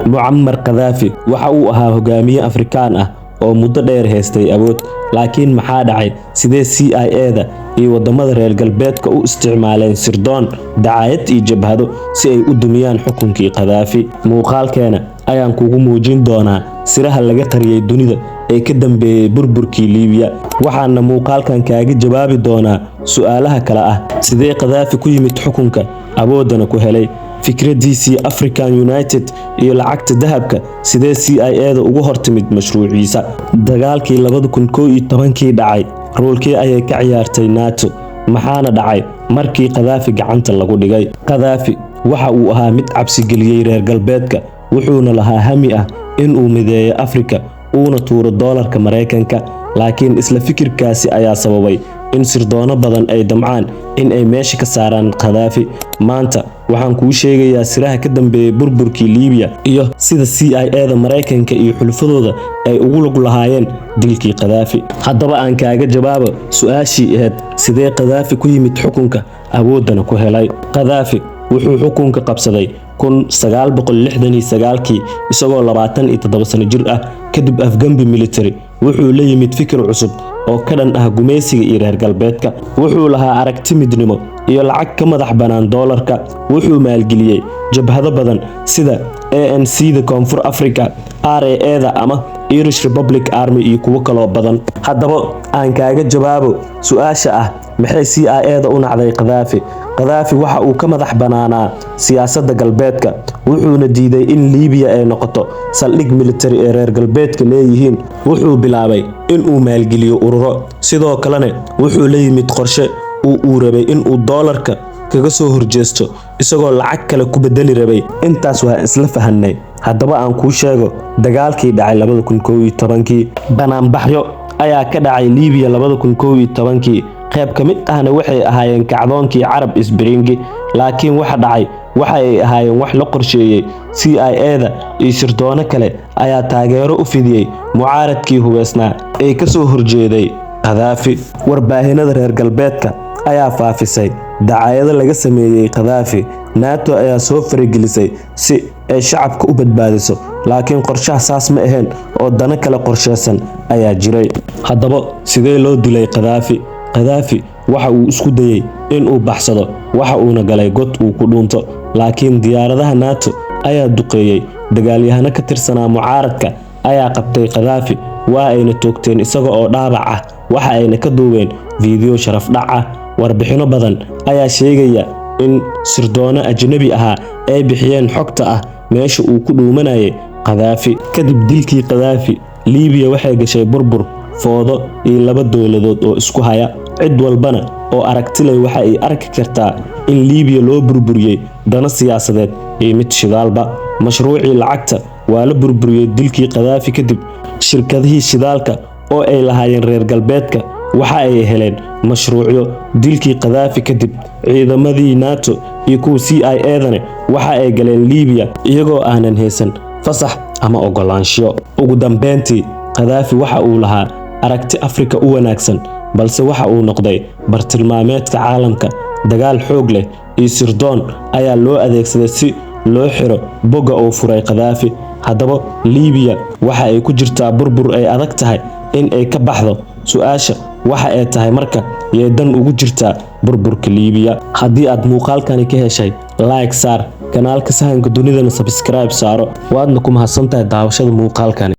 Mucamar Khadaafi waxa uu ahaa hogaamiye Afrikaan ah oo muddo dheer haystay awood. Laakiin maxaa dhacay? Sidee CIA-da iyo wadamada reer galbeedka u isticmaaleen sirdoon, dacaayad iyo jabhado si ay u dumiyaan xukunkii Khadaafi? Muuqaalkeena ayaan kugu muujin doonaa siraha laga qariyay dunida ee ka dambeeyay burburkii Liibiya. Waxaana muuqaalkan kaaga jawaabi doonaa su'aalaha kale ah: sidee Khadaafi ku yimid xukunka, awoodana ku helay? Fikradiisii African United iyo lacagta dahabka, sidee CIA-da ugu hortimid mashruuciisa? Dagaalkii 2011kii dhacay, roolkee ayay ka ciyaartay NATO? Maxaana dhacay markii Khadaafi gacanta lagu dhigay? Khadaafi waxa uu ahaa mid cabsigeliyey reer galbeedka, wuxuuna lahaa hami ah inuu mideeyo Afrika, uuna tuuro doolarka Maraykanka. Laakiin isla fikirkaasi ayaa sababay in sirdoono badan ay damcaan in ay meesha ka saaraan Khadaafi. Maanta waxaan kuu sheegayaa siraha ka dambeeyay burburkii Liibiya iyo sida CIA-da Maraykanka iyo xulafadooda ay ugu lug lahaayeen dilkii Khadaafi. Haddaba aan kaaga jawaabo su-aashii ahayd: sidee Khadaafi ku yimid xukunka, awoodana ku helay? Khadaafi wuxuu xukunka qabsaday 1969kii isagoo 27 sano jir ah, kadib afgambi military. Wuxuu la yimid fikir cusub oo ka dhan ah gumaysiga iyo reer galbeedka. Wuxuu lahaa aragti midnimo iyo lacag ka madax bannaan doolarka. Wuxuu maalgeliyey jabhado badan sida ANC-da Koonfur Africa, RAA-da ama Irish Republic Army iyo kuwo kaloo badan. Haddaba aan kaaga jawaabo su-aasha ah: maxay CIA-da u nacday Khadaafi? Khadaafi waxa uu ka madax bannaanaa siyaasadda galbeedka, wuxuuna diiday in Liibiya ay noqoto saldhig militari ee reer galbeedka leeyihiin. Wuxuu bilaabay inuu maalgeliyo ururo, sidoo kalena wuxuu la yimid qorshe uu rabay inuu doolarka kaga soo horjeesto, isagoo lacag kale ku bedeli rabay. Intaas waa isla fahanay. Haddaba aan kuu sheego dagaalkii dhacay 2011kii. Banaanbaxyo ayaa ka dhacay Liibiya 2011kii. Qayb ka mid ahna waxay ahaayeen kacdoonkii Arab Spring, laakiin waxa dhacay waxa ay ahaayeen wax la qorsheeyey. CIA-da iyo sirdoono kale ayaa taageero u fidiyey mucaaradkii hubeysnaa ee ka soo horjeeday Khadaafi. Warbaahinada reer galbeedka ayaa faafisay dacaayado laga sameeyey Khadaafi. NATO ayaa soo faragelisay si ay shacabka u badbaadiso, laakiin qorshaha saas ma ahayn oo dano kale qorsheysan ayaa jiray. Haddaba sidee loo dilay Khadaafi? Khadaafi waxa uu isku dayay in uu baxsado, waxa uuna galay god uu ku dhuunto, laakiin diyaaradaha NATO ayaa duqeeyey. Dagaalyahano ka tirsanaa mucaaradka ayaa qabtay Khadaafi, waa ayna toogteen isaga oo dhaawac ah, waxa ayna ka duubeen fiidiyo sharaf dhac ah. Warbixino badan ayaa sheegaya in sirdoono ajnabi ahaa ay bixiyeen xogta ah meesha uu ku dhuumanayay Khadaafi. Kadib dilkii Khadaafi, Liibiya waxay gashay burbur, foodo iyo laba dowladood oo isku haya. Cid walbana oo aragtilay waxa ay arki kartaa in Liibiya loo burburiyey dano siyaasadeed iyo mid shidaalba. Mashruucii lacagta waa la burburiyey dilkii Khadaafi kadib. Shirkadihii shidaalka oo ay lahaayeen reer galbeedka waxa ay heleen mashruucyo dilkii Khadaafi kadib. Ciidamadii NATO iyo kuwa CIA-dana waxa ay galeen Liibiya iyagoo aanan haysan fasax ama ogolaanshiyo. Ugu dambeyntii, Khadaafi waxa uu lahaa aragti Afrika u wanaagsan, balse waxa uu noqday bartilmaameedka caalamka. Dagaal xoog leh iyo sirdoon ayaa loo adeegsaday si loo xiro bogga uu furay Khadaafi. Haddaba Liibiya waxa ay ku jirtaa burbur ay adag tahay in ay ka baxdo. Su-aasha waxa ay tahay marka: yee dan ugu jirtaa burburka Liibiya? Haddii aad muuqaalkani ka heshay, like saar, kanaalka Sahanka Dunidana subscribe saaro. Waadna ku mahadsantahay daawashada muuqaalkani.